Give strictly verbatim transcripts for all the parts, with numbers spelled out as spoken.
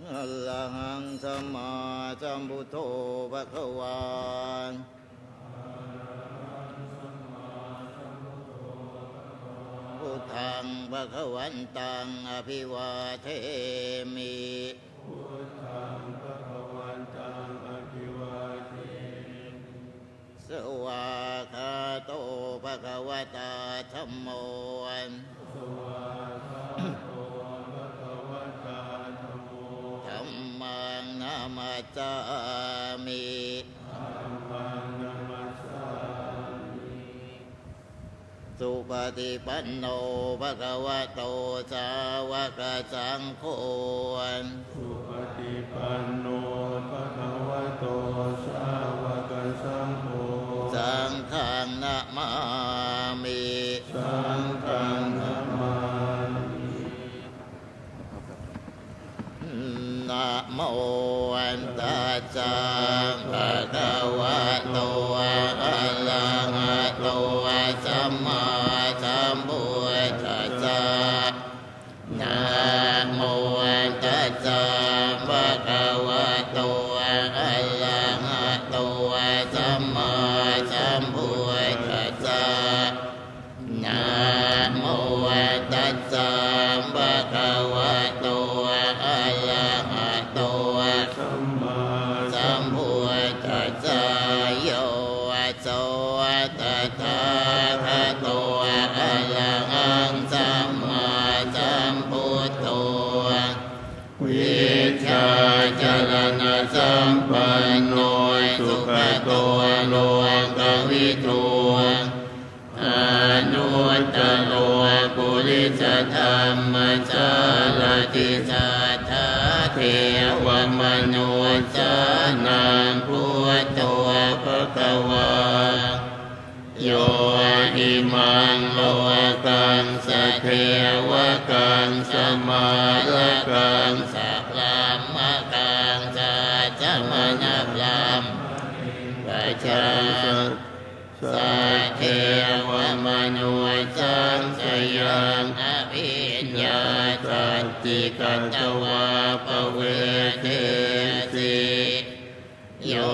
Arahaṃ sammāsambuddho bhagavā. Buddhaṃ bhagavantaṃ abhivādemi. Svākkhāto bhagavatā dhammo. Dhammaṃ namassāmi. Supaṭipanno bhagavato sāvakasaṅgho. Supaṭipanno bhagavato sāvakasaṅgho. Saṅghaṃ namāmi. Saṅghaṃ namāmi. Namo tassa bhagavato arahato sammāsambuddhassa. Namo tassa bhagavato arahato sammāsambuddhassa. Namo tassa bhagavato arahato sammāsambuddhassa. Yo so tathāgato arahaṃ sammāsambuddho vijjācaraṇasampanno sugato lokavidū anuttaro purisadammasārathi satthā devamanussānaṃ buddho bhagavā. Yo imaṃ lokaṃ sadevakaṃ samārakaṃ sabrahmakaṃ sassamaṇabrahmapajjaṃ saddevamanussassayaṃ abhiññāsaddhi katvā pavedesi. Yo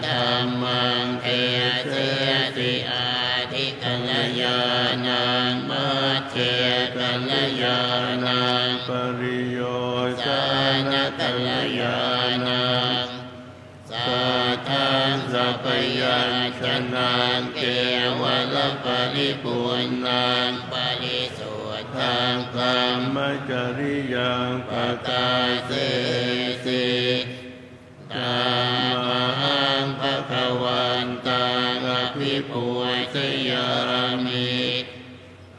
dhammaṃ desesi ādikalyāṇaṃ majjhekalyāṇaṃ pariyosānakalyāṇaṃ saddhaṃsapayañjanaṃ kevalaparipuṇṇaṃ parisuddhaṃ brahmacariyaṃ pakāsesi. Tamahaṃ bhagavantaṃ abhipūjayāmi.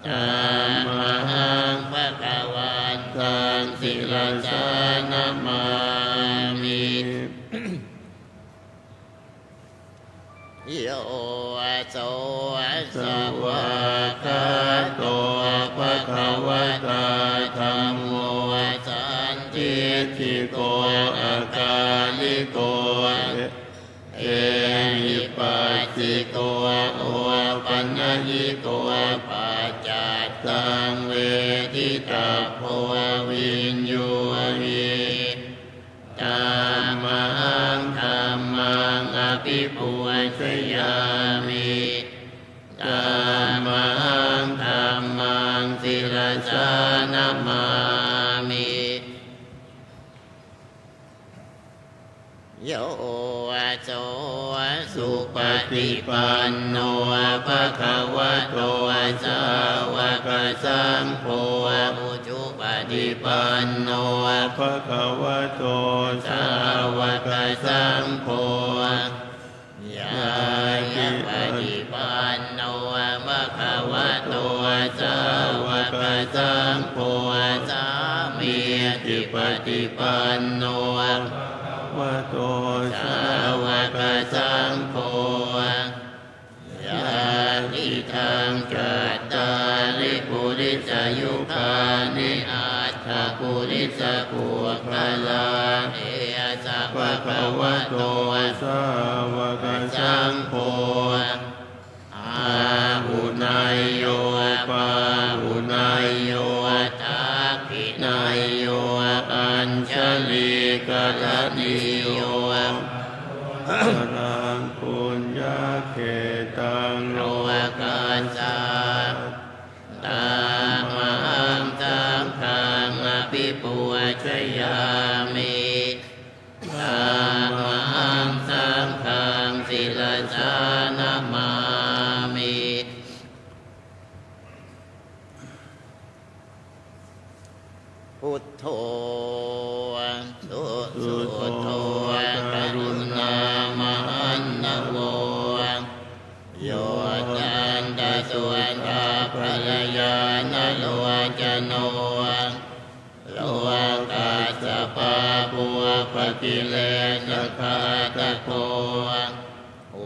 Tamahaṃ bhagavantaṃ sirasā namāmi. Yo so svākkhāto bhagavatā dhammo sandiṭṭhiko akā passiko opanayiko paccattaṃ veditabbo viññūhī. Tammahaṃ dhammaṃ abhipūjayāmi. Tammahaṃ dhammaṃ sirasā namāmi. Yo so supaṭipanno bhagavato sāvakasaṅgho, ujupaṭipanno bhagavato sāvakasaṅgho, ñāyapaṭipanno bhagavato sāvakasaṅgho, sāmīcipaṭipanno bhagavato sāvakasaṅgho, yadidaṃ cattāri purisayugāni aṭṭha purisapuggalā, esa bhagavato sāvakasaṅgho, āhuneyyo pāhuneyyo dakkhiṇeyyo añjalikaraṇīyo, anuttaraṃ puññakkhettaṃ lokassā. Tammahaṃ saṅghaṃ abhipūjayāmi. Tammahaṃ saṅghaṃ sirasā namāmi. Buddho susuddho karuṇāmahaṇṇavo, yogantassutapparañāṇalocano, lokassa pāpoggakilesaghātako,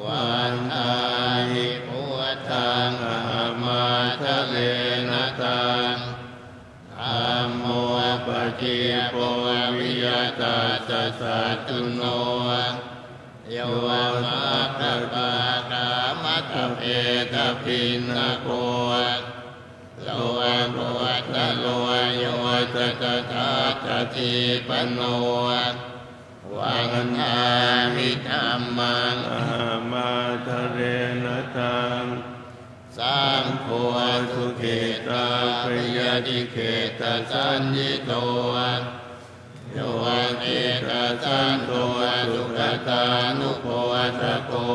vandāmi buddhaṃ ahamatharena taṃ. Dhammo paṭipo viya tassa satthuno, yo maggapākamattabhedabhinnako, lokuttaro yo satadhammacittāno, vandāmi dhammaṃ ahamatharena taṃ. Saṅgho sukhitā bhayātikhetta saññito, yo khittasantto sugatānubhojako,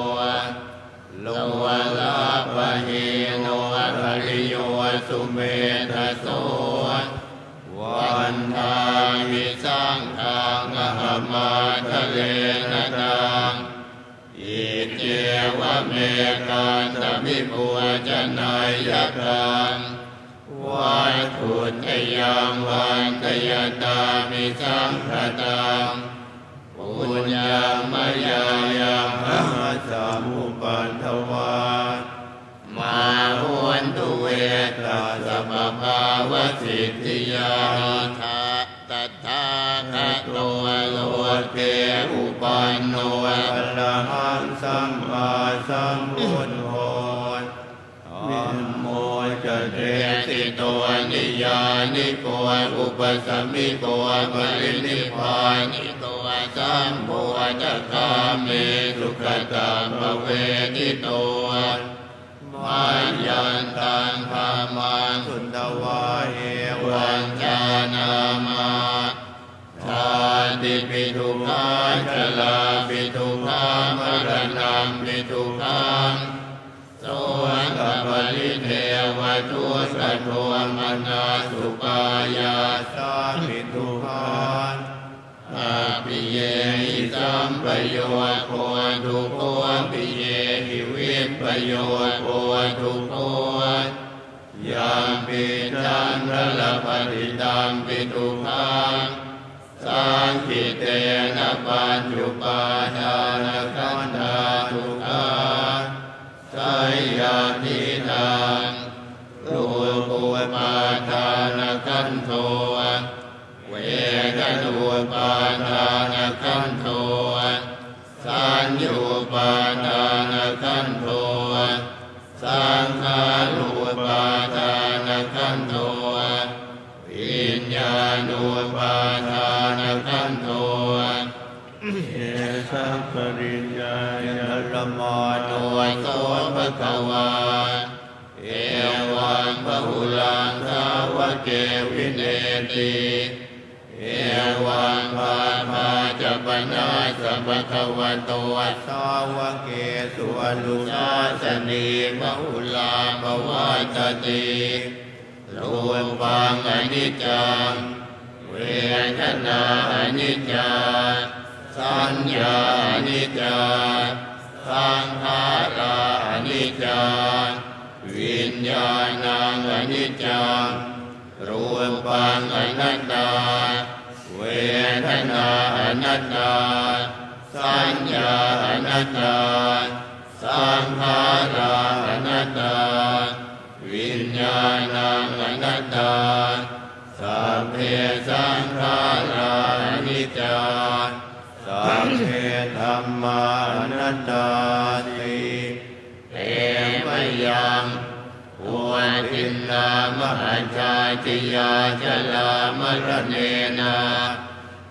lokapahīno ariyo sumetthaso, vandāmi saṅghaṃ ahamatharena taṃ. Iccevamekaṃ samibuccaneyyaṃ, vatthuttayaṃ vandayannāmi saṅghataṃ. Puññaṃ mayā yaṃ pahāsamupaddavā, mā hontu ve tassa pabhāvasiddhiyā. Tathāgato loke uppanno arahaṃ sammāsambuddho, dhammo ca desito niyyāniko upasamiko parinibbāniko sambodhagāmī sugatappavedito. Mayantaṃ dhammaṃ sutvā evaṃ jānāma, jātipi dukkhā jarāpi dukkhā maraṇampi dukkhaṃ, sokaparidevadukkhadomanassupāyāsāpi dukkhā, appiyehi sampayogo dukkho, piyehi vippayogo dukkho, yampicchaṃ jarapatitampi dukkhaṃ, saṅkhittena pañcupādānakkhandhā dukkhā. Seyyathīdaṃ, rūpupādānakkhandho, vedanupādānakkhandho, saññupādānakkhandho, no so bhagavā evaṃ bahulaṃ sāvake vineti. Evaṃ bhāgā ca pana bhagavato sāvakesu anusāsanī bahulā pavattati rūpaṃ aniccaṃ, vedanā aniccā, saññā aniccā, saṅkhārā aniccā, viññāṇaṃ aniccaṃ, rūpaṃ anattā, vedanā anattā, saññā anattā, saṅkhārā anattā, viññāṇaṃ anattā, sabbe saṅkhārā aniccā, sabbe dhammā anattāti. Te mayaṃ putinnā mahajātiyā jalāmaraṇena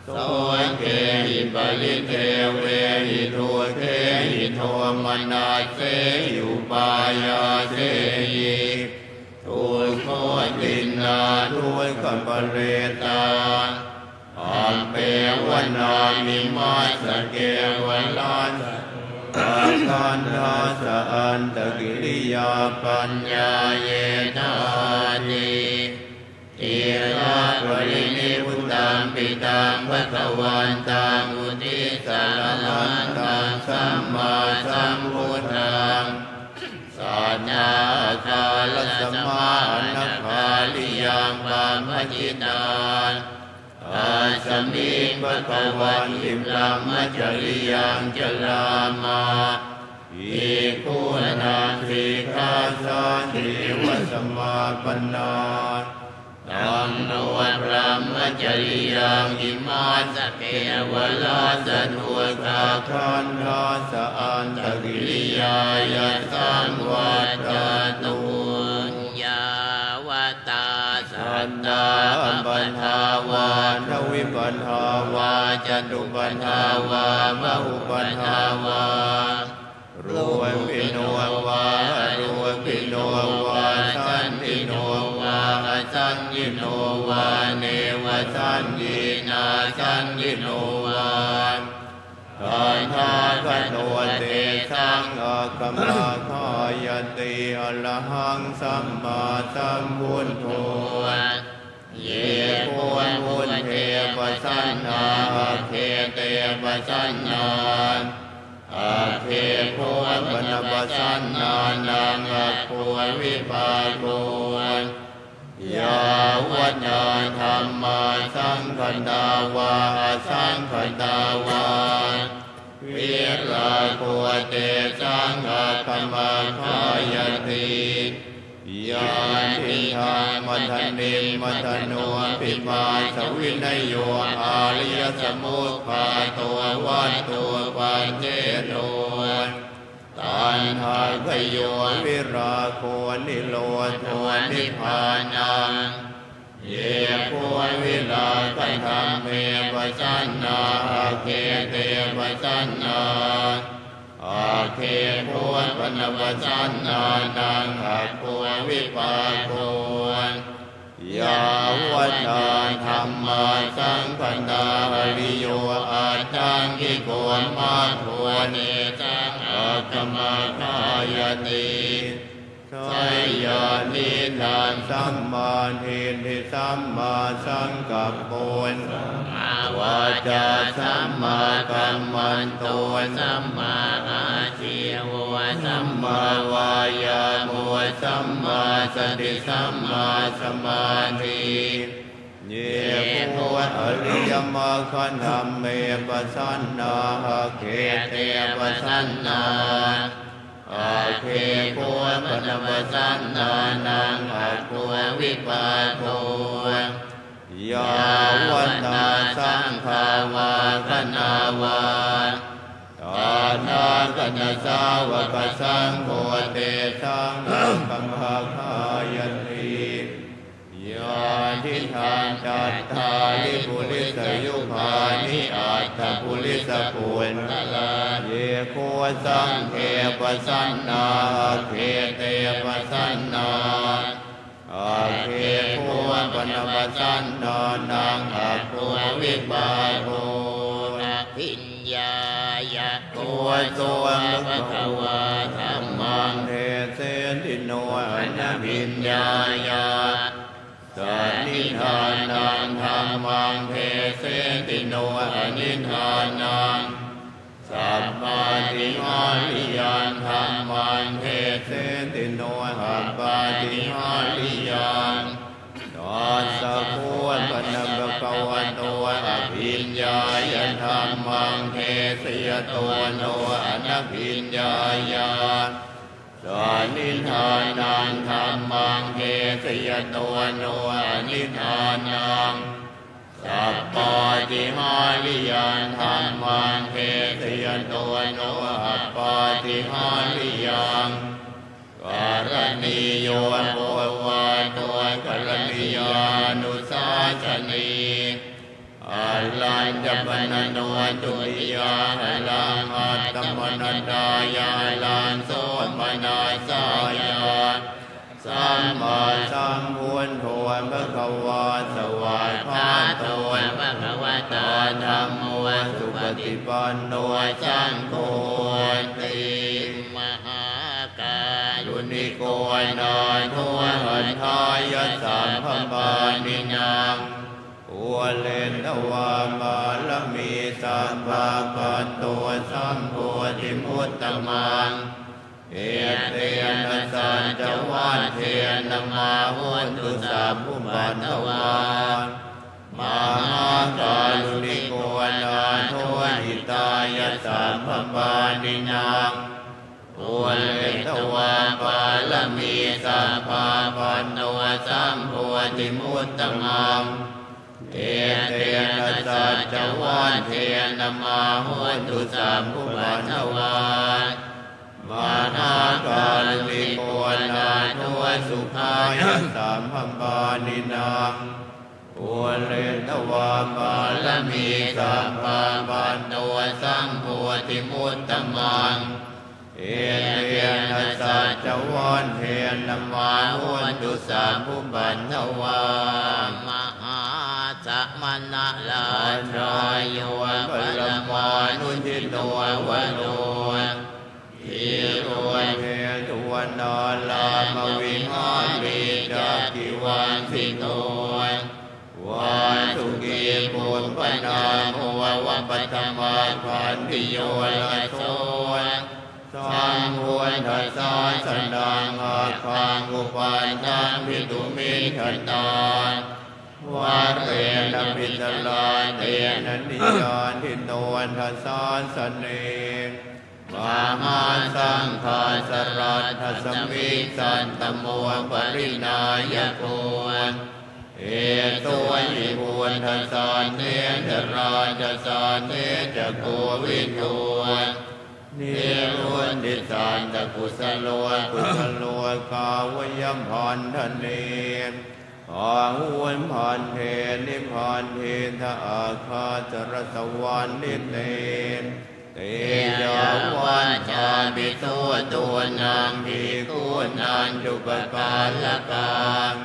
sokehi paridevehi dukkhehi domanassehi upāyāsehi dukkhotiṇṇā dukkhaparetā appevanāmi massa kevalassa khandhassa antakiriyā paññāyedhāti. Tilaparinibbutaṃ piṭṭhaṃ bhagavantaṃ uddissa arahantaṃ sammāsambuddhaṃ satthā kālasamānakāliyaṃ pabbajitā. Asmiṃ bhagavanti brahmacariyaṃ carāma bhikkhūnaṃ sikkhāsādīva samāpannā. Taṃ no brahmacariyaṃ imassa kevalassa dukkhakhandhassa antakiriyāya saṃvattatu. Yāvatā sattā apadā vā dvippadā vā catuppadā vā bahupadā vā rūpino vā arūpino vā saññino vā asaññino vā nevasaññino vā tathāgato tesaṃ aggamakkhāyati arahaṃ sammāsambuddho. Ye kho buddhe pasannā agge te pasannā agge kho pana pasannānaṃ aggo vipāko. Yāvatā dhammā saṅkhattā vā asaṅkhattā vā virāgo tesaṃ aggamakkhāyati. Yadidaṃ matanimmantanopi pāsavinayo āriyasamuggāto vatthupaccedo taṇhāgayo virāgo nirodho nibbānaṃ. Ye kho virāgadhamme pasannā agge te pasannā agge kho pana pasannānaṃ aggo vipāko. Yāvatā dhammā saṅkhattā ariyo aṭṭhaṅgiko maggo tesaṃ aggamakkhāyati. Seyyathīdaṃ sammādiṭṭhi sammāsaṅkappo sammāvācā sammākammanto sammāājīvo sammāvāyāmo sammāsati sammāsamādhi. Ye kho ariyamaggadhamme pasannā agge te pasannā agge kho pana pasannānaṃ aggo vipāko. Yāvatā saṅghā vā gaṇā vā tathāgatasāvakasaṅgho tesaṃ aggamakkhāyati. Yadidaṃ cattāri purisayugāni aṭṭha purisapuggalā ye kho saṅghe pasannā, agge te pasannā. Agge kho pana pasannānaṃ, aggo vipāko. Abhiññāya kho so bhagavā dhammaṃ deseti, no anabhiññāya. Sannidānaṃ dhammaṃ deseti, no anidānaṃ. Sabbātihariyān dhammaṃ deseti, no appātihariyān. Tassa kho pana bhagavato abhiññāya dhammaṃ deseyato, no anabhiññāya. Sannidānaṃ dhammaṃ deseyato, no anidānaṃ. Sabbātihariyān dhammaṃ deseyato, no appātihariyān. Karaṇīyo ovādo karaṇīyānusāsanī. Harañca pana no dutiyā, haraṃ attamaṇṇatāya, haraṃ somanassāya. Sammāsambuddho bhagavā, svākkhāto bhagavatā dhammo, supaṭipanno saṅgho'ti. Mahākāruṇiko nātho, atthāya sabbapāṇinaṃ, pūretvā pāramī sabbā, patto sambodhimuttamaṃ. Etena saccavajjena, mā hontu sabbupaddavā. Mahākāruṇiko nātho, hitāya sabbapāṇinaṃ, pūretvā pāramī sabbā, patto sambodhimuttamaṃ. Etena saccavajjena, mā hontu sabbupaddavā. Mahākāruṇiko nātho, sukhāya sabbapāṇinaṃ, pūretvā pāramī sabbā, patto sambodhimuttamaṃ. Etena saccavajjena, mā hontu sabbupaddavā. Mahāsamaṇarājāyo, paramāṇujino varo, dhīro jetavanaṃ rājā, saggevañcito vāsukī, pubbanāmo va paṭhamābhāntiyo raso. Sambuddhasāsanaṃ aggaṃ upaṭṭhaṃ pitumiñjatā, varena pitarā tena niyyādino dasāsane. Mahāsaṅghassaraṇasmiṃ saddhammo parināyako, esohi buddhasāsane ca rājasāsane ca kovido, niruddhi satta kusalo, kusalo kāvayabhaṇḍane. Bāhuṃ bhaṇḍe nibbaṇḍentha āgāsarasavaṇṇineṃ, tejavajjāpi sūnūnaṃ bhikkhūnaṃ cuppakārakaṃ,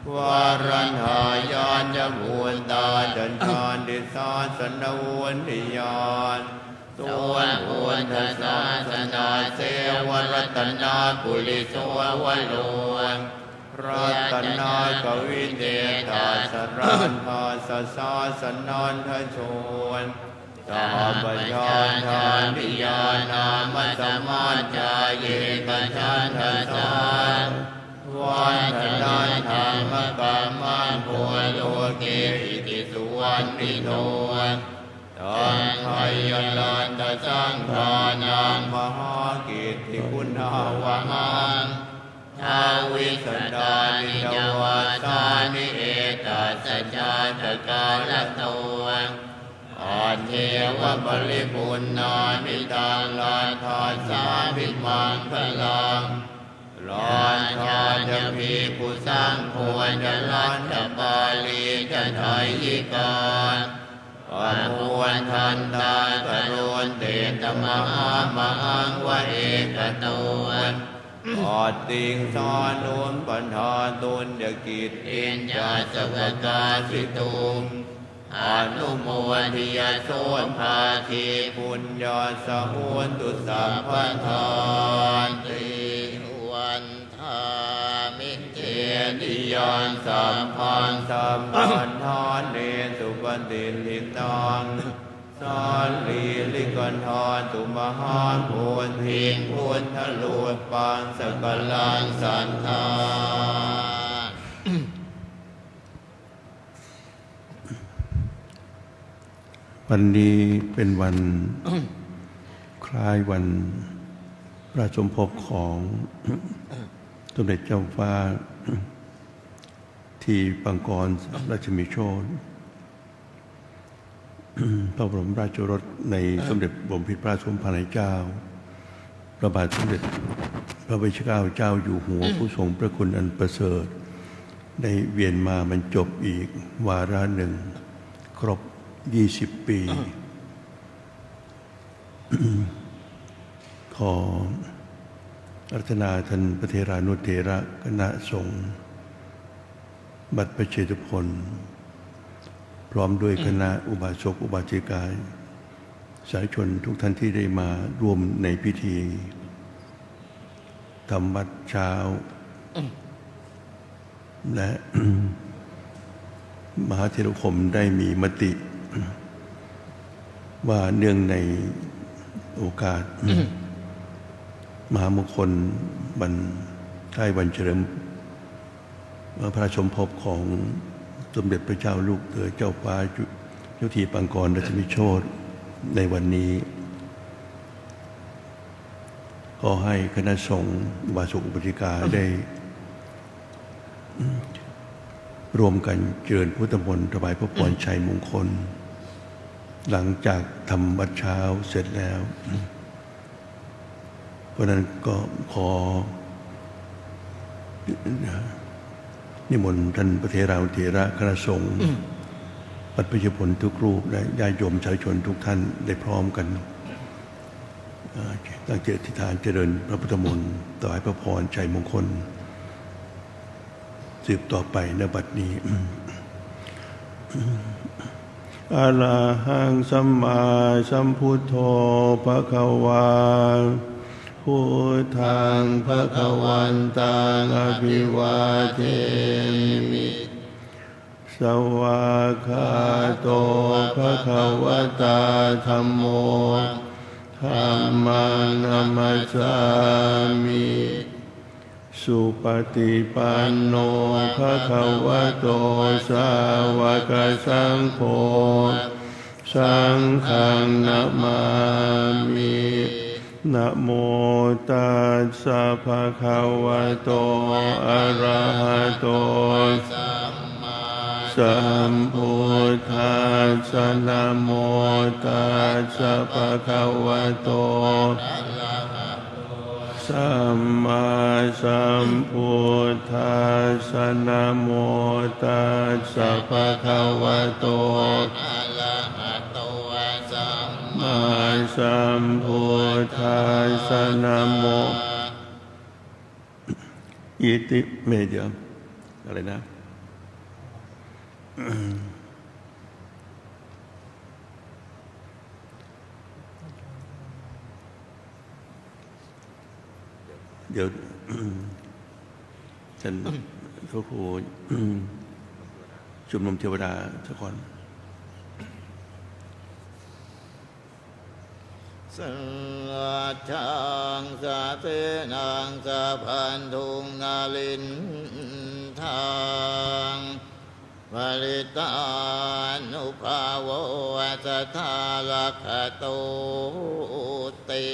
varadāyāca bhūtā ca jātisāsanavuniyā. So buddhasāsanassa varatanapuriso varo, ratanakkhavijetā sattha sāsanassa saddhajo, saha pajānāti ñāṇamasamaññā ekacantasā, vadanatthaṃ akammaṃ kho loke iti suvaṇṇino. Taṃ khayaṇatthasaṅghānaṃ mahākirtiguṇāvaham, dvābhisataṃ ca vassāni etassa jātakallato, aṭṭheva paripuṇṇāmi taṃ laddhasāmimaṅgalaṃ. Rājā ca bhikkhusaṅgho ca laddhapāli ca dayikā, pamodantā karontedha, mahāmahaṃ va ekato. Attiṃsadupaṭṭhātuñca kittiyā ca pabbajituṃ, anumodiya so bhāgi puññassa hotu sabbadā. Vandāmi cetiyaṃ sabbaṃ, sabbaṭṭhānesu patiṭṭhitaṃ, sārīrikadhātu mahābodhiṃ buddharūpaṃ sakalaṃ sadā. วันนี้เป็นวัน คล้ายวันพระสมภพของ สมเด็จเจ้าฟ้า ทีปังกร รัชมิโชติ พระบรมราชโอรสในสมเด็จพระบรมพิตรพระสมภารเจ้า พระบาทสมเด็จพระวชิรเกล้าเจ้าอยู่หัว ผู้ทรงพระคุณอันประเสริฐ ได้เวียนมาบรรจบอีกวาระหนึ่ง ครบ ยี่สิบ ปี ขออาราธนาท่านพระเถรานุเถระคณะสงฆ์วัดพระเชตุพน พร้อมด้วยคณะอุบาสกอุบาสิกา สาธุชนทุกท่านที่ได้มาร่วมในพิธีทำวัตรเช้า และ มหาเถรคมได้มีมติ ว่าเนื่องในโอกาส มหามงคลวันคล้ายวันเฉลิม พระสมภพของสมเด็จพระเจ้าลูกเธอเจ้าฟ้ายุทีปังกร รัชมิโชติ ในวันนี้ ขอให้คณะสงฆ์อุบาสกอุบาสิกาได้ ร่วมกันเจริญพุทธมนต์ถวายพระพรชัยมงคล หลังจากทำวัตรเช้าเสร็จแล้ว เพราะฉะนั้นก็ขอ นิมนต์ท่านพระเถรานุเถระคณะสงฆ์วัดพระเชตุพนทุกรูป และญาติโยมสาธุชนทุกท่านได้พร้อมกัน เอ่อ ตั้งจิตอธิษฐานเจริญพระพุทธมนต์ ถวายพระพรชัยมงคล สืบต่อไป ณ บัดนี้ Arahaṃ sammāsambuddho bhagavā, buddhaṃ bhagavantaṃ abhivādemi. Svākkhāto bhagavatā dhammo, dhammaṃ namassāmi. Supaṭipanno bhagavato sāvakasaṅgho, saṅghaṃ namāmi. Namo tassa bhagavato arahato sammāsambuddhassa. Namo tassa bhagavato sammāsambuddhassa. Namo tassa bhagavato arahato sammāsambuddhassa. Namo iti me เดี๋ยว อะไรนะ เดี๋ยว ท่านพระครู ชุมนุมเทวดาสักก่อน Saccakkhyaṃ sacchinaṃ sabbantuṃ nariṇḍaṃ, parittaṃ upaṭṭhāno sadā rakkhatūti.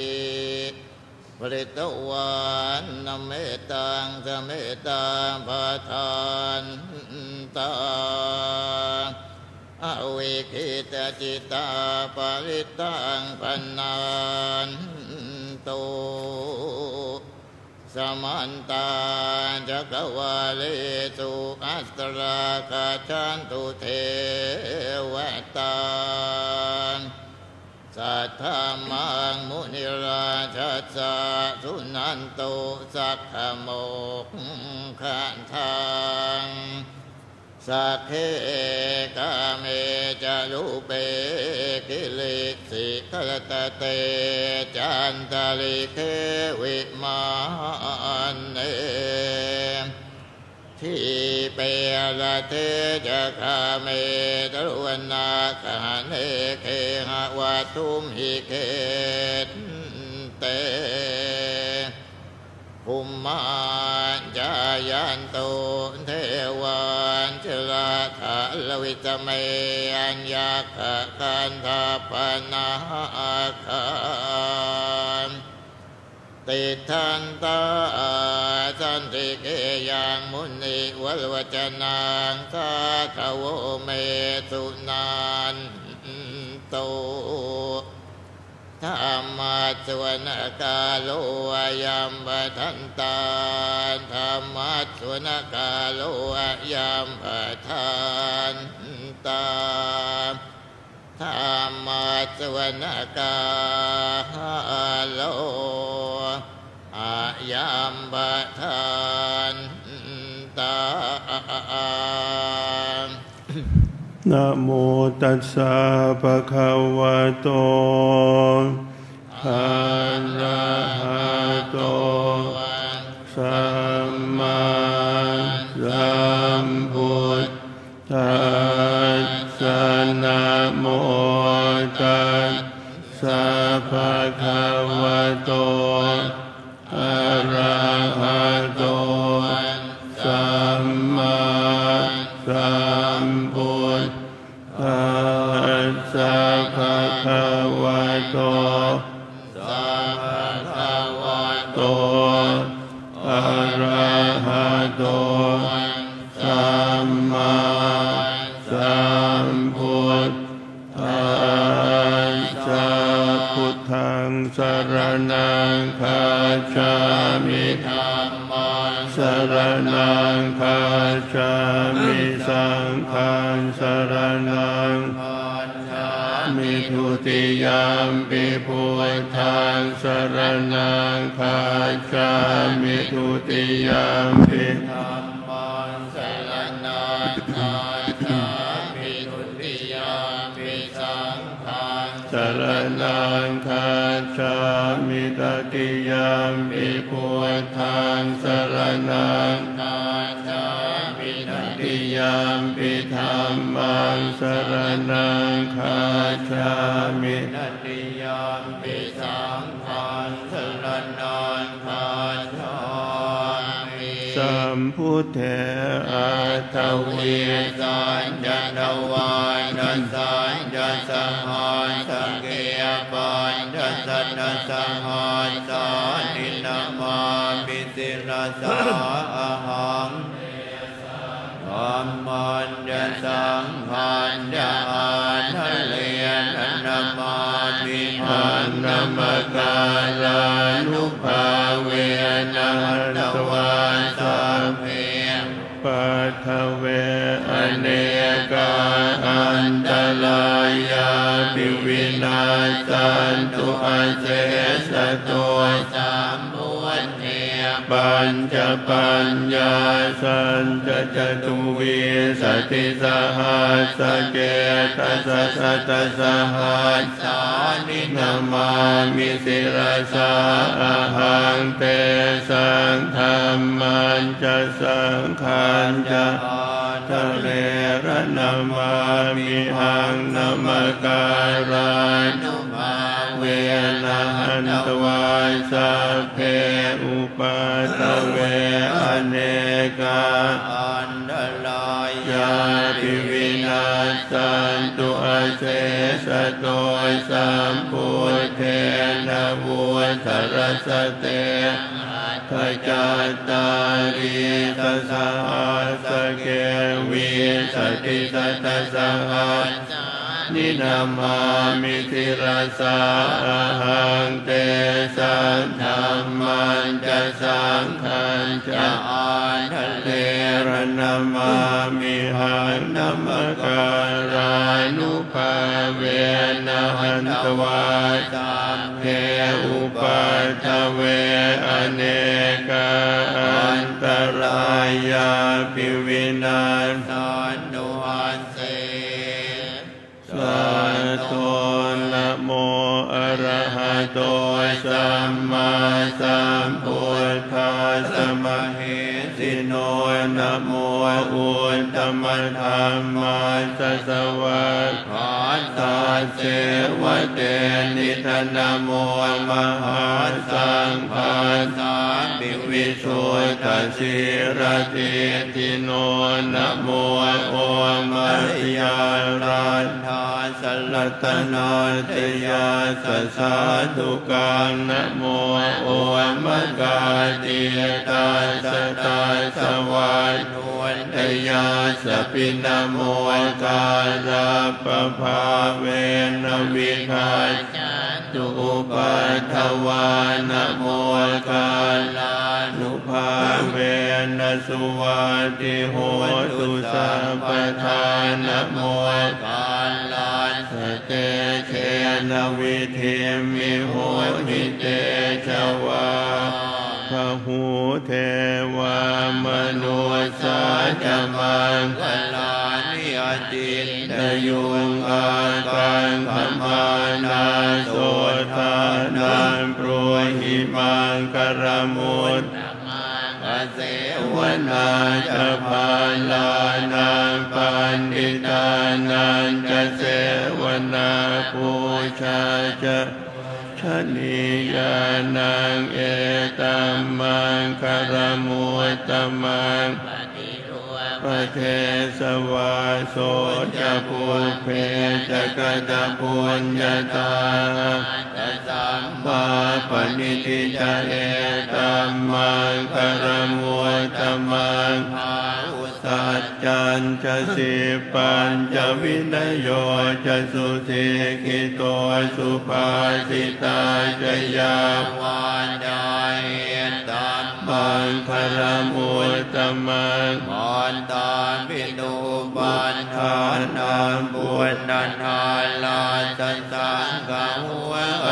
Pharitvāna mettaṃ samettā bhadantā, avikkhittacittā parittaṃ bhaṇantu. Samantā cakkavāḷesu atrāgacchantu devatā, saddhammaṃ munirājassa suṇantu saggamokkhadaṃ. Sagge kāme ca rūpe girisikharataṭe cantalikkhe vimāne, dīpe raṭṭhe ca gāme taruvanagahane gehavatthumhi khette, bhummā cāyantu devā jalathalavisame yakkhagandhabbanāgā, tiṭṭhantā santike yaṃ munivaravacanaṃ sādhavo me suṇantu. Dhammassavanakālo ayambhadantā. Dhammassavanakālo ayambhadantā. Dhammassavanakālo ayambhadantā. Namo tassa bhagavato arahato sammāsambuddhassa. Namo tassa bhagavato arahato sammāsambuddhassa. Bhagavato, bhagavato arahato sammāsambuddhassa. Buddhaṃ saraṇaṃ gacchāmi. Dhammaṃ saraṇaṃ gacchāmi. Saṅghaṃ saraṇaṃ gacchāmi. Dutiyampi buddhaṃ saraṇaṃ gacchāmi. Dutiyampi dhammaṃ saraṇaṃ gacchāmi. Dutiyampi saṅghaṃ saraṇaṃ gacchāmi. Tatiyampi buddhaṃ saraṇaṃ gacchāmi. Tatiyampi dhammaṃ saraṇaṃ gacchāmi. Tatiyampi saṅghaṃ saraṇaṃ gacchāmi. Sambuddhe aṭṭhavīsañca dvādasañca sahassake pañcasatasahassāni namāmi sirasā ahaṃ. Dhammañca saṅghañca ādarena namāmihaṃ. Namakārānubhāvena hantvā sabbe upaddave anekā antarāyāpi vinassantu asesato. Sambuddhe pañcapaññāsañca catuvīsatisahassake dasasatasahassāni namāmi sirasā ahaṃ. Tesaṃ dhammañca saṅghañca ādarena namāmihaṃ. Namakārānubhāvena hantvā sabbe upaddave anekā antarāyāpi vinassantu asesato. Sambuddhe navuttarasate aṭṭhacattālīsasahassake vīsatisatasahassā namāmi sirasā ahaṃ, tesaṃ dhammañca saṅghañca ādarena namāmihaṃ. Namakārānubhāvena hantvā sabbe upaddave, anekā antarāyāpi vinassantu asesato. Namo arahato sammāsambuddhassa mahesino. Namo uttamadhammassa svākkhātasseva tenidha. Namo mahāsaṅghassāpi visuddhasīladiṭṭhino. Namo omakāraddhassa ratanattayassa sādhukaṃ. Namo omakātītassa tassa vatthuttayassapi. Namokārappabhāvena vigacchantu upaddavā. Namokārānubhāvena suvatthi hotu sabbadā. Namokārassa tejena vidhimhi homi tejavā. Bahū devā manussā ca maṅgalāni acintayuṃ, ākaṅkhamānā sotthānaṃ brūhi maṅgalamuttamaṃ. Asevanā ca bālānaṃ, paṇḍitānañca sevanā, pūjā ca pūjanīyānaṃ, etam maṅgalamuttamaṃ. Paṭirūpadesavāso ca, pubbe ca katapuññatā, attasammāpaṇidhi ca, etam maṅgalamuttamaṃ. Bāhusaccañca sippañca, vinayo ca susikkhito, subhāsitā ca yā vācā, etam maṅgalamuttamaṃ. Mātāpituupaṭṭhānaṃ, puttadārassa saṅgaho,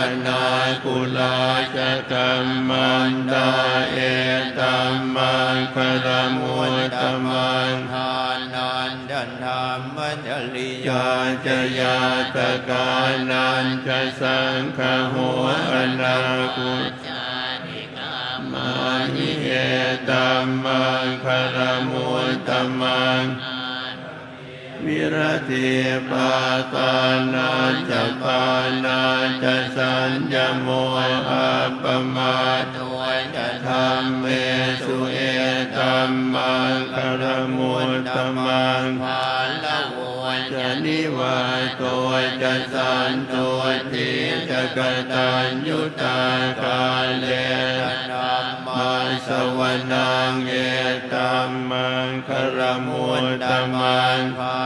anākulā ca kammantā, etam maṅgalamuttamaṃ. Dānañca dhammacariyā ca, ñātakānañca saṅgaho, anākulā kammāni, etam maṅgalamuttamaṃ. Viratī pāpā majjapānā ca, saññamo appamādo ca, dhammesu etam maṅgalamuttamaṃ. Gāravo ca nivāto ca, santuṭṭhī ca kataññutā, kālena dhammassavanaṃ, etam maṅgalamuttamaṃ.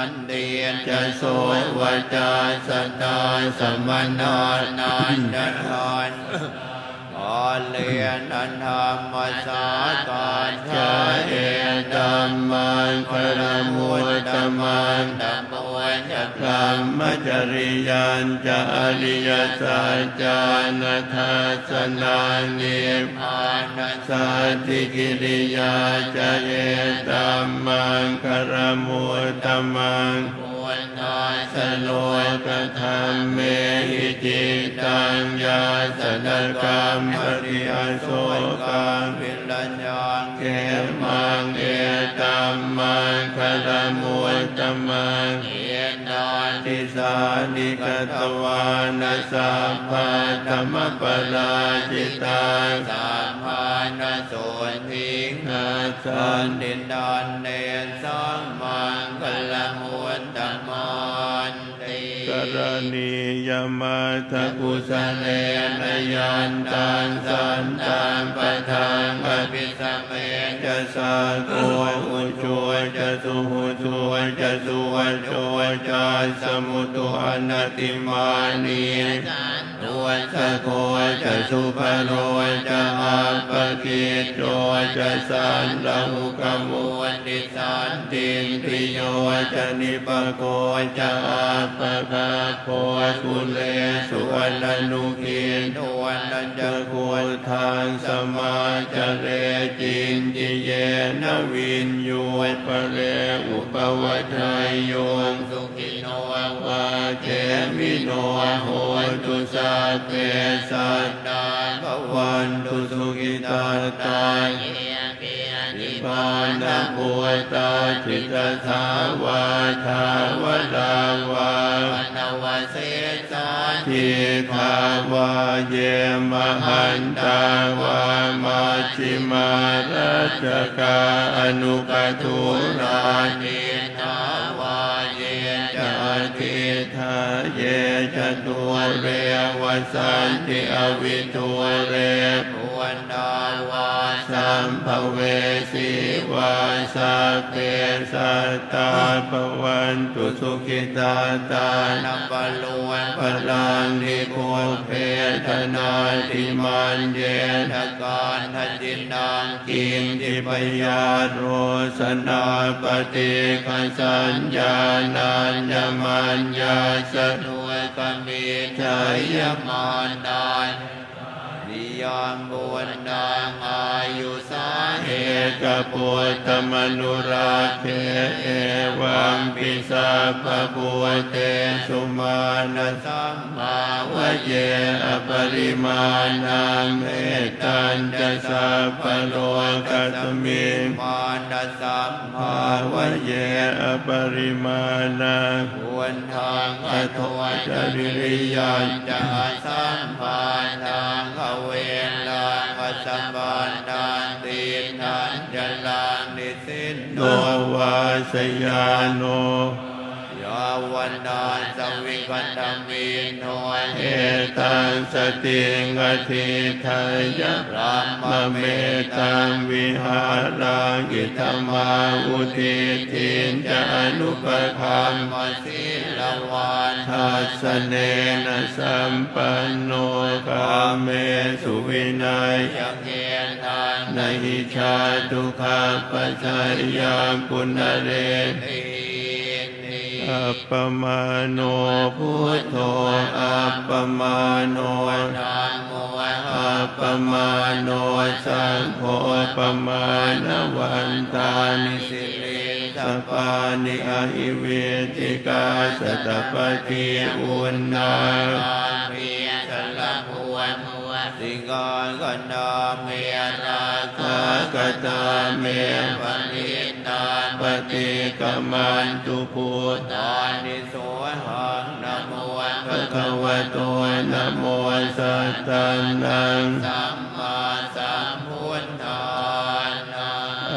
Khantī ca sovacassatā, samaṇānañca dassanaṃ, kālena dhammasākacchā, etam maṅgalamuttamaṃ. Tapo ca brahmacariyañca, ariyasaccāna dassanaṃ, nibbānasacchikiriyā ca, etam maṅgalamuttamaṃ. Phuṭṭhassa lokadhammehi, cittaṃ yassa na kampati, asokaṃ virajaṃ khemaṃ, etam maṅgalamuttamaṃ. Etādisāni katvāna, sabbatthamaparājitā, sabbattha sotthiṃ gacchanti, tan esaṃ maṅgalamuttamanti. Karaṇīyamatthakusalena, yantaṃ santaṃ padaṃ abhisamecca, sakko ujū ca suhujū ca, suvaco cassa mudu anatimānī. Santussako ca subharo ca appakicco ca sallahukavutti, santindriyo ca nipako ca appagabbho kulesu ananugiddho. Na ca khuddaṃ samācare kiñci yena viññū pare upavadeyyuṃ. Sukhi no vā khemino hontu, sabbe sattā bhavantu sukhitattā. Ye keñci pāṇabhūtatthi, tasā vā thāvarā vā anavasesā, dīghā vā ye mahantā vā, majjhimā rassakā aṇukathūlā. Diṭṭhā vā ye ca adiṭṭhā, ye ca dūre vasanti avidūre, bhullā vā sambhavesī vā, sabbe sattā bhavantu sukhitattā. Na paro paraṃ nikubbetha, nātimaññetha katthaci naṃ kiñci, byārosanā paṭighasaññā, nāññamaññassa dukkhamiccheyya. Mātā yathā niyaṃ puttaṃ, āyusā ekaputtamanurakkhe, evampi sabbabhūtesu, mānasam bhāvaye aparimāṇaṃ. Mettañca sabbalokasmiṃ, mānasam bhāvaye aparimāṇaṃ. Uddhaṃ adho ca tiriyañca, asambādhaṃ averaṃ asapattaṃ. Tiṭṭhañcaraṃ nisinno vā, sayāno yāvatassa vigatamiddho, etaṃ satiṃ adhiṭṭheyya, brahmametaṃ vihāraṃ idhamāhu. Diṭṭhiñca anupagamma, sīlavā dassanena sampanno, kāmesu vineyya gedhaṃ, na hi jātu gabbhaseyyaṃ punaretīti. Appamāṇo buddho, appamāṇo dhammo, appamāṇo saṅgho, pamāṇavantāni sirīsapāni, ahi vicchikā satapadī uṇṇānābhī sarabū mūsikā. Ganā me rakkhā, katā me parittā, paṭikkamantu bhūtāni, sohaṃ namo bhagavato, namo sattannaṃ sammāsambuddhānaṃ.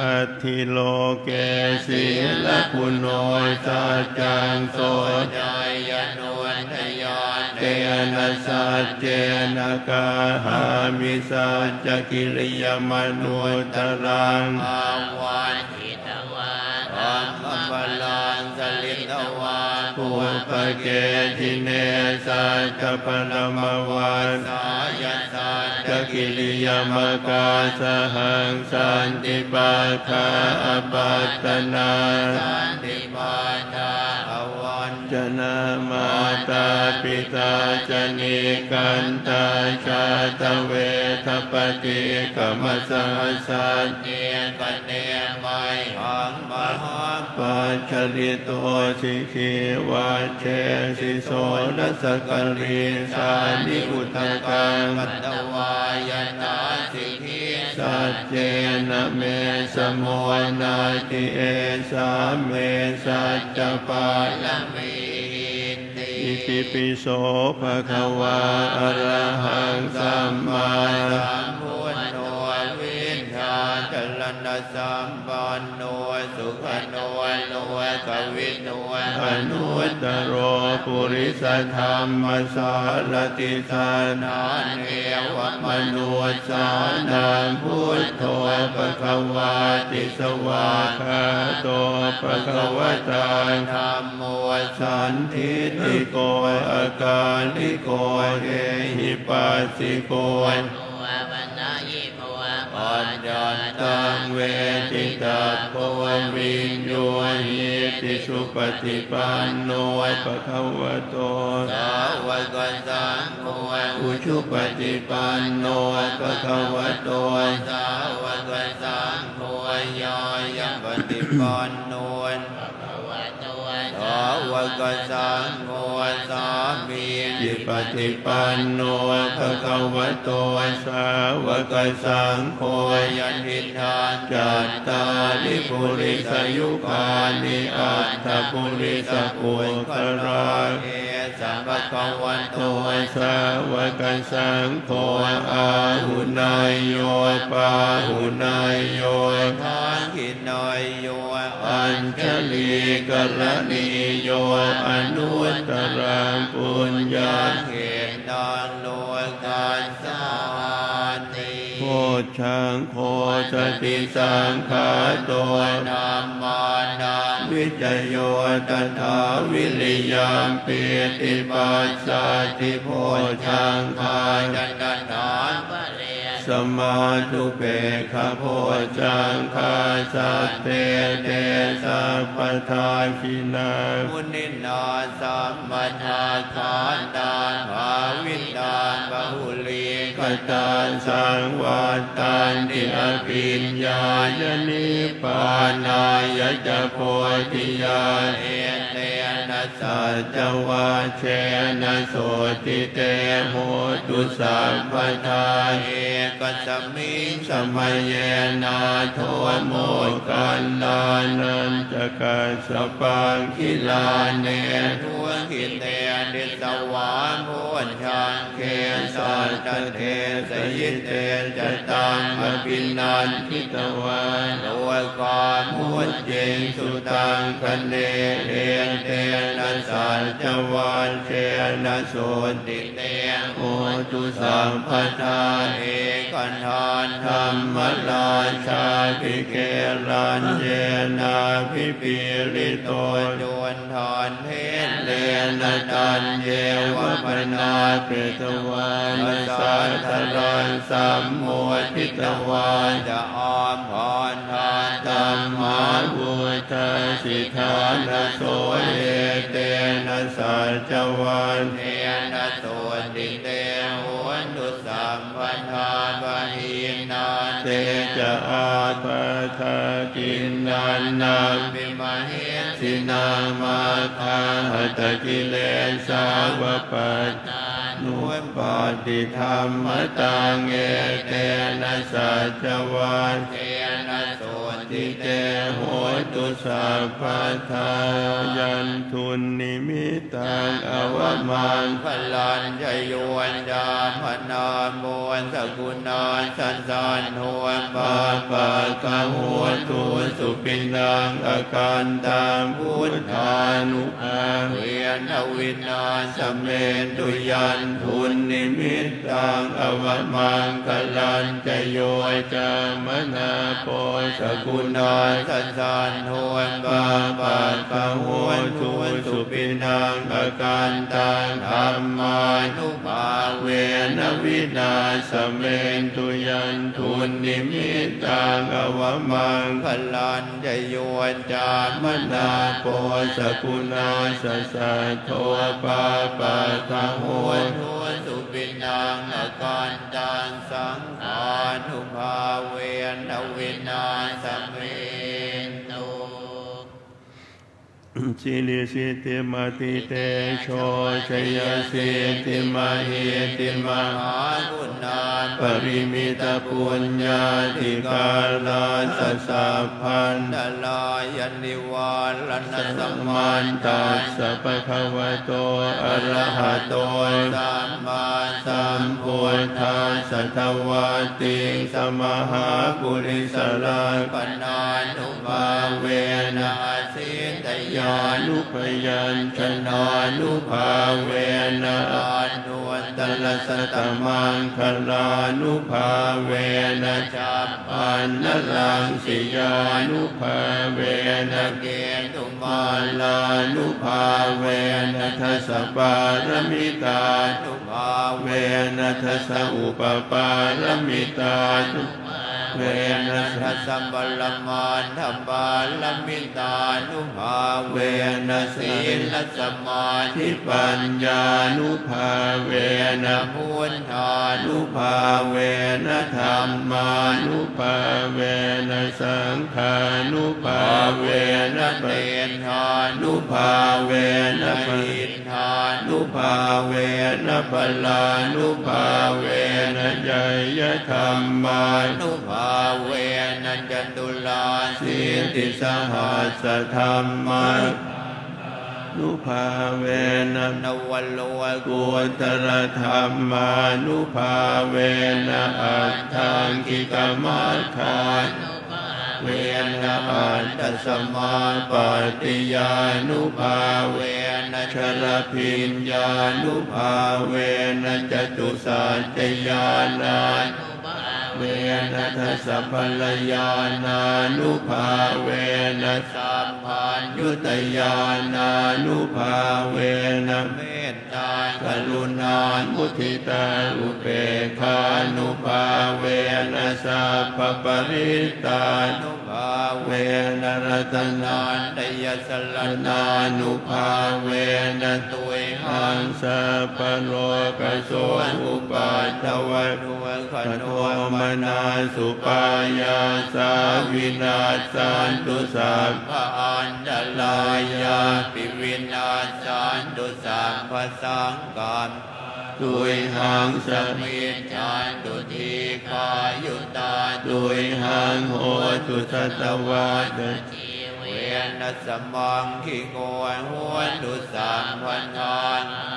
Atthi loke sīlaguṇo saccaṃ soceyyanuddayā, tena saccena kāhāmi saccakiriyamanuttaraṃ. Āvajjitvā dhammabalaṃ saritvā, pubbake jine saccabalamavassāya, saccakiriyamakāsahaṃ. Santi pakkhā apattanā, santi pādā avañcanā, mātā pitā ca nikkhantā, jātaveda paṭikkama. Sahassañce kane mayhaṃ, mahāpajjalito sikhī, vajjesi soḷasakarīsāni, udakaṃ patvā yathā sikhī, saccena me samo natthi, esā me saccapāramīti. Itipi so bhagavā arahaṃ sammāsambuddho, vijjā janaṃ janasampanno sugaṇo lokavidū anuttaro purisadammasārathi satthā devamanussānaṃ buddho bhagavāti. Svākkhāto bhagavatā dhammo sandiṭṭhiko akāliko ehipassiko paccattaṃ veditabbo viññūhīti. Supaṭipanno bhagavato sāvakasaṅgho, ujupaṭipanno bhagavato sāvakasaṅgho, ñāyapaṭipanno sāvakasaṅgho, sāmīcipaṭipanno bhagavato sāvakasaṅgho, yadidaṃ cattāri purisayugāni aṭṭha purisapuggalā, esa bhagavato sāvakasaṅgho, āhuneyyo pāhuneyyo dakkhiṇeyyo añjalikaraṇīyo anuttaraṃ puññakkhettaṃ lokassāti. Bojjhaṅgo satisaṅkhāto dhammānaṃ vicayo tathā viriyampīti passaddhi bojjhaṅgā ca tathāpare samādhupekkhabojjhaṅgā sattete sabbadakkhilā muninā sammadakkhātā bhāvitā bahulīkatā saṃvattanti abhiññāya nibbānāya ca bodhiyā. Etena saccavajjena sotthi te hotu sabbadā. Ekasmiṃ samaye nātho moggallānañca kassapaṃ gilāne dukkhite disvā bojjhaṅge satta desayi te ca taṃ abhinanditvā rogā mucciṃsu taṅkhaṇe. Etena saccavajjena sotthi te hotu sabbadā. Ekadā dhammarājāpi gelaññenābhipīḷito cundattherena taññeva bhaṇāpetvāna sādaraṃ sammoditvā ca ābādhā tamhā vuṭṭhāsi ṭhānaso. Etena saccavajjena sotthi te hotu sabbadā. Pahīnā te ca ābādhā tiṇṇannampi mahesinaṃ maggāhatakilesā va pattānuppattidhammataṃ. Etena saccavajjena sotthi te hotu sabbadā. Yandunnimittaṃ avamaṅgalañca yo cāmanāpo sakuṇassa saddo pāpaggaho dussupinaṃ akantaṃ buddhānubhāvena vināsamentu. Yandunnimittaṃ avamaṅgalañca yo cāmanāpo sakuṇassa saddo pāpaggaho dussupinaṃ akantaṃ dhammānubhāvena vināsamentu. Yandunnimittaṃ avamaṅgalañca yo cāmanāpo sakuṇassa saddo pāpaggaho dussupinaṃ akantaṃ saṅghānubhāvena vināsamentu. Siri siddhi mati tejo jaya siddhi mahiddhi mahāpuññābhipāliparimitapūññādhikārassa sabbantarāyanivāraṇasamatthassa bhagavato arahato sammāsambuddhassa dvattiṃsamahāpurisalakkhaṇānu bhāvena asītyānubyañjanānubhāvena anuttarasatamanggalānubhāvena chabbaṇṇaraṃsiyānubhāvena ketumālānubhāvena dasapāramitānubhāvena dasaupapāramitānu vena dasaparamatthaparamitānubhāvena sīlasamādhipaññānubhāvena buddhānubhāvena dhammānubhāvena saṅghānubhāvena tejānubhāvena iddhānubhāvena balānubhāvena ñeyyadhammānubhāvena caturāsītisahassadhammanubhāvena navalokuttaradhammānubhāvena aṭṭhaṅgikamaggānu vena aṭṭhasamāpattiyānubhāvena chaḷabhiññānubhāvena catusaccañāṇānubhāvena dasabalañāṇānubhāvena sabbaññutañāṇānubhāvena met karuṇāmuditāupekkhānubhāvena sabbaparittānubhāvena ratanattayasaraṇānubhāvena tuyhaṃ sabbarogasokupaddavadukkhadomanassupāyāsā vinassantu sabbaantarāyāpi vinassantu sabbasaṅkappā tuyhaṃ samijjhantu dīghāyutā tuyhaṃ hotu satavassajīvena samaṅgiko hotu sabbadā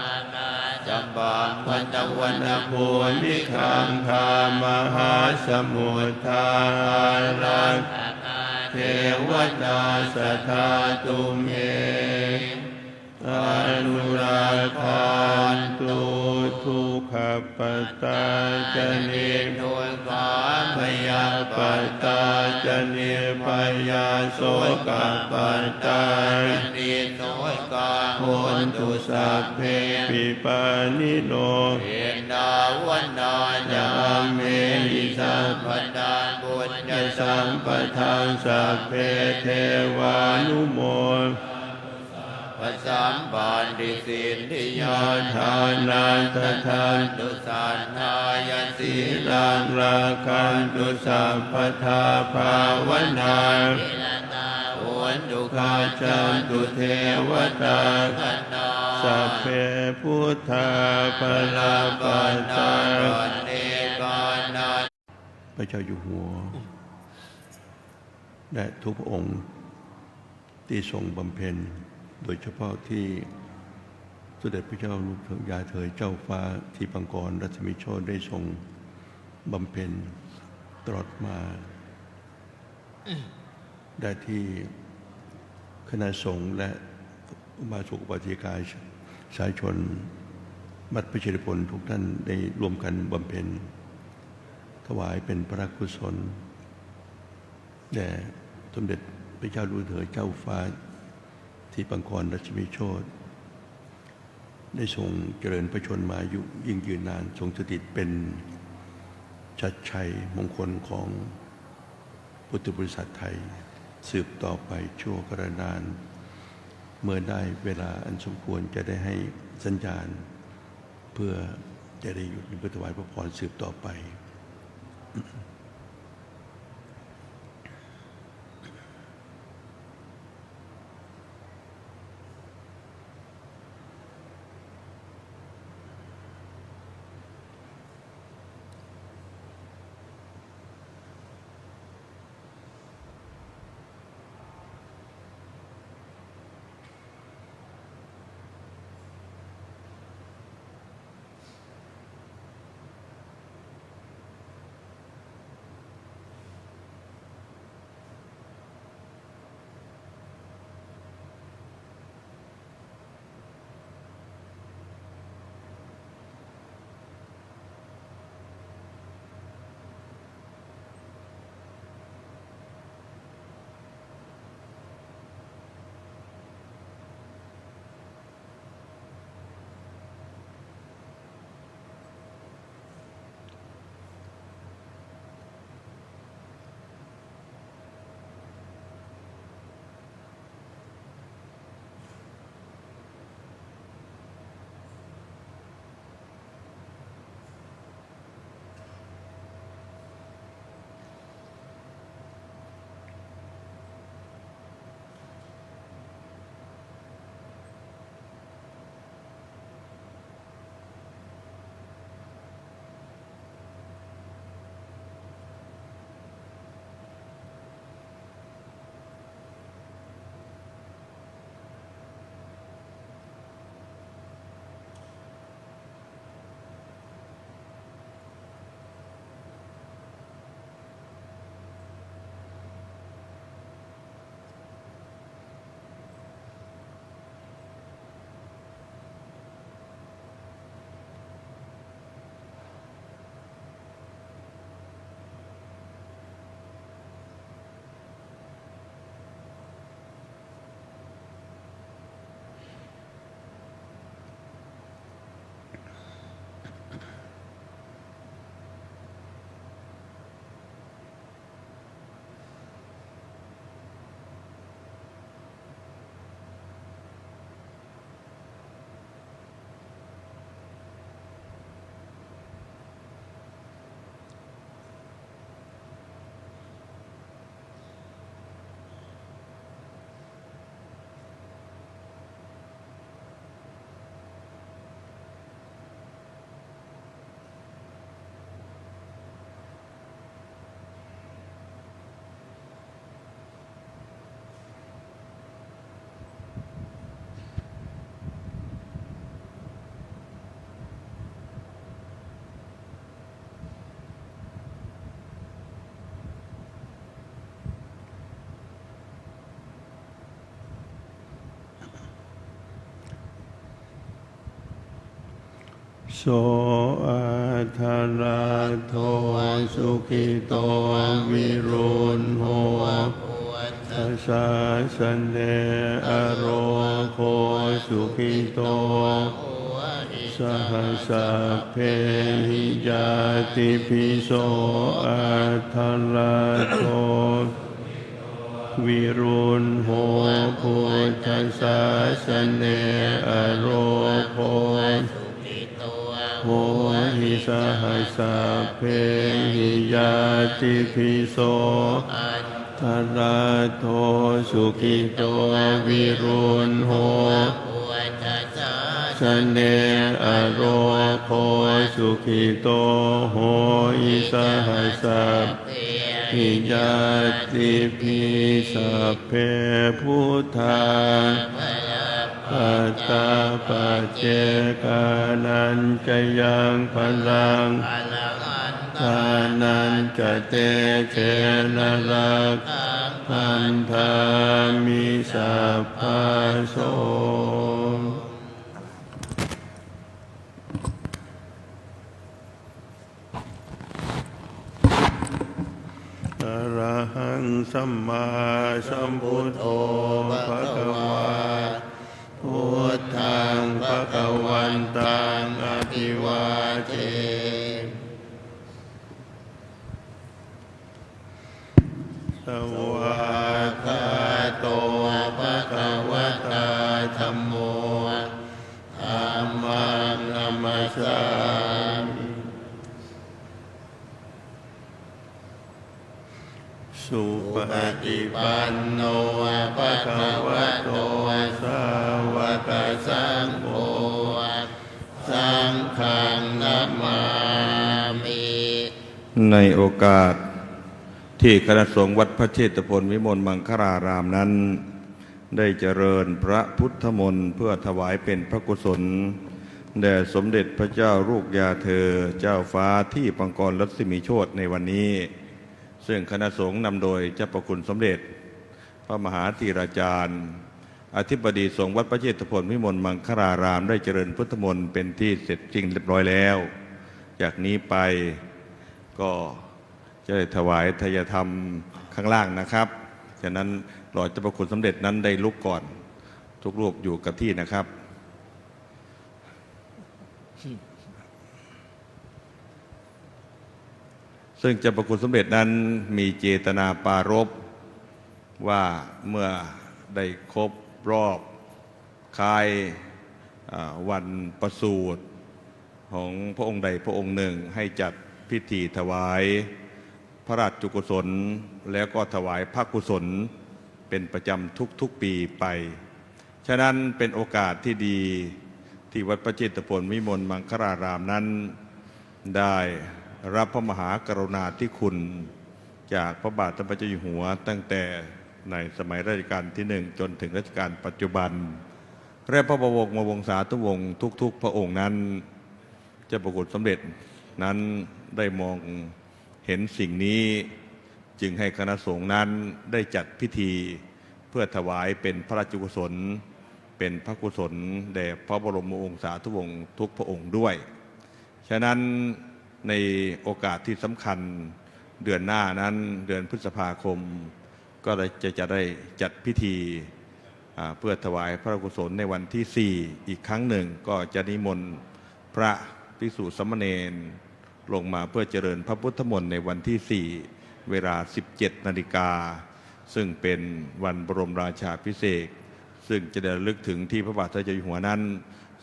ākāsapabbatavanabhūmigaṅgāmahāsamuddā ārakkhakā devatā sadā tumhe anurakkhantu. Dukkhappattā ca niddukkhā bhayappattā ca nibbhayā sokappattā ca nissokā hontu sabbepi pāṇino. Ettāvatā ca amhehi sambhataṃ puññasampadaṃ sabbe devānumo pasampattisiddhiyā dānaṃ dadantu saddhāya sīlaṃ rakkhantu sabbadā bhāvanābhiratā hontu gacchantu devatāgaṇā. Sabbe buddhā balappattā paccekānaṃ พระเจ้าอยู่หัว และทุกพระองค์ที่ทรงบำเพ็ญ โดยเฉพาะที่สมเด็จพระเจ้าลูกยาเธอเจ้าฟ้าทิพย์ปังกรรัศมีโชติได้ทรงบำเพ็ญตลอดมา ได้ที่คณะสงฆ์และอุบาสกอุบาสิกาสาชนวัดพระเชรุพนทุกท่านได้ร่วมกันบำเพ็ญ ถวายเป็นพระกุศลแด่สมเด็จพระเจ้าลูกเธอเจ้าฟ้าทิพย์ปังกรรัชมิโชติ ได้ทรงเจริญพระชนมายุยิ่งยืนนาน ทรงสถิตเป็นชัดชัยมงคลของพุทธบริษัทไทย สืบต่อไปชั่วกาลนาน เมื่อได้เวลาอันสมควรจะได้ให้สัญญาณ เพื่อจะได้หยุดเพื่อถวายพระพรสืบต่อไป ข so atthaladdho sukhito viruḷho buddhasāsane arogo sukhito saha sabbehi ñātibhi so atthaladdho viruḷho buddhasāsane arogo hohi saha sabbehi ñātibhi so atthaladdho sukhito viruḷho sāsane arogo sukhito hohi saha sabbehi ñātibhi sabbe buddhā balappattā paccekānañca yaṃ balaṃ arahantānañca tejena rakkhaṃ bandhāmi sabbaso. Arahaṃ sammāsambuddho bhagavā, buddhaṃ bhagavantaṃ abhivādemi. Svākkhāto bhagavatā dhammo, dhammaṃ namassāmi. Supaṭipanno bhagavato sāvakasaṅgho, saṅghaṃ namāmi. ในโอกาสที่คณะสงฆ์วัดพระเชตุพนวิมลมังคลารามนั้น ได้เจริญพระพุทธมนต์เพื่อถวายเป็นพระกุศลแด่สมเด็จพระเจ้าลูกยาเธอเจ้าฟ้าทิพย์มังกรรัศมีโชติในวันนี้ ซึ่งคณะสงฆ์นำโดยเจ้าพระคุณสมเด็จพระมหาธีราจารย์ อธิบดีสงฆ์วัดพระเชตุพนวิมลมังคลาราม ได้เจริญพุทธมนต์เป็นที่เสร็จสิ้นเรียบร้อยแล้ว จากนี้ไปก็จะได้ถวายไทยธรรมข้างล่างนะครับ ฉะนั้นรอเจ้าพระคุณสมเด็จนั้นได้ลุกก่อน ทุกรูปอยู่กับที่นะครับ ซึ่งเจ้าพระคุณสมเด็จนั้นมีเจตนาปรารภว่าเมื่อได้ครบรอบคล้าย อ่า วันประสูติของพระองค์ใดพระองค์หนึ่ง ให้จัดพิธีถวายพระราชกุศล แล้วก็ถวายพระกุศลเป็นประจำทุกๆปีไป ฉะนั้นเป็นโอกาสที่ดีที่วัดพระเชตุพนวิมลมังคลารามนั้น ได้รับพระมหากรุณาธิคุณจากพระบาทสมเด็จพระเจ้าอยู่หัว ตั้งแต่ในสมัยรัชกาลที่หนึ่งจนถึงรัชกาลปัจจุบัน และพระบรมวงศานุวงศ์ทุกๆพระองค์นั้น เจ้าพระคุณสมเด็จนั้นได้มองเห็นสิ่งนี้ จึงให้คณะสงฆ์นั้นได้จัดพิธีเพื่อถวายเป็นพระราชกุศล เป็นพระกุศลแด่พระบรมวงศานุวงศ์ทุกพระองค์ด้วย ฉะนั้นในโอกาสที่สำคัญเดือนหน้านั้น เดือนพฤษภาคม ก็จะ จะได้จัดพิธี อ่า เพื่อถวายพระกุศลในวันที่สี่อีกครั้งหนึ่ง ก็จะนิมนต์พระภิกษุสามเณรลงมาเพื่อเจริญพระพุทธมนต์ในวันที่สี่ เวลาสิบเจ็ดนาฬิกา ซึ่งเป็นวันบรมราชาภิเษก ซึ่งจะได้ระลึกถึงที่พระบาทสมเด็จเจ้าอยู่หัวนั้น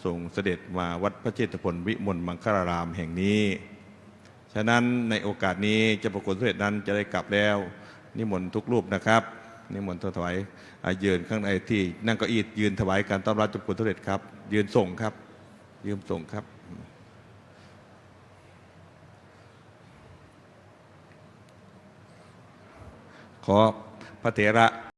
ทรงเสด็จมาวัดพระเชตุพนวิมลมังคลารามแห่งนี้ ฉะนั้นในโอกาสนี้เจ้าพระคุณสมเด็จนั้นจะได้กลับแล้ว นิมนต์ทุกรูปนะครับ นิมนต์ถวาย อ่า ยืนข้างในที่นั่งเก้าอี้ ยืนถวายการต้อนรับเจ้าพระคุณสมเด็จครับ ยืนส่งครับ ยืนส่งครับ ขอพระเถระ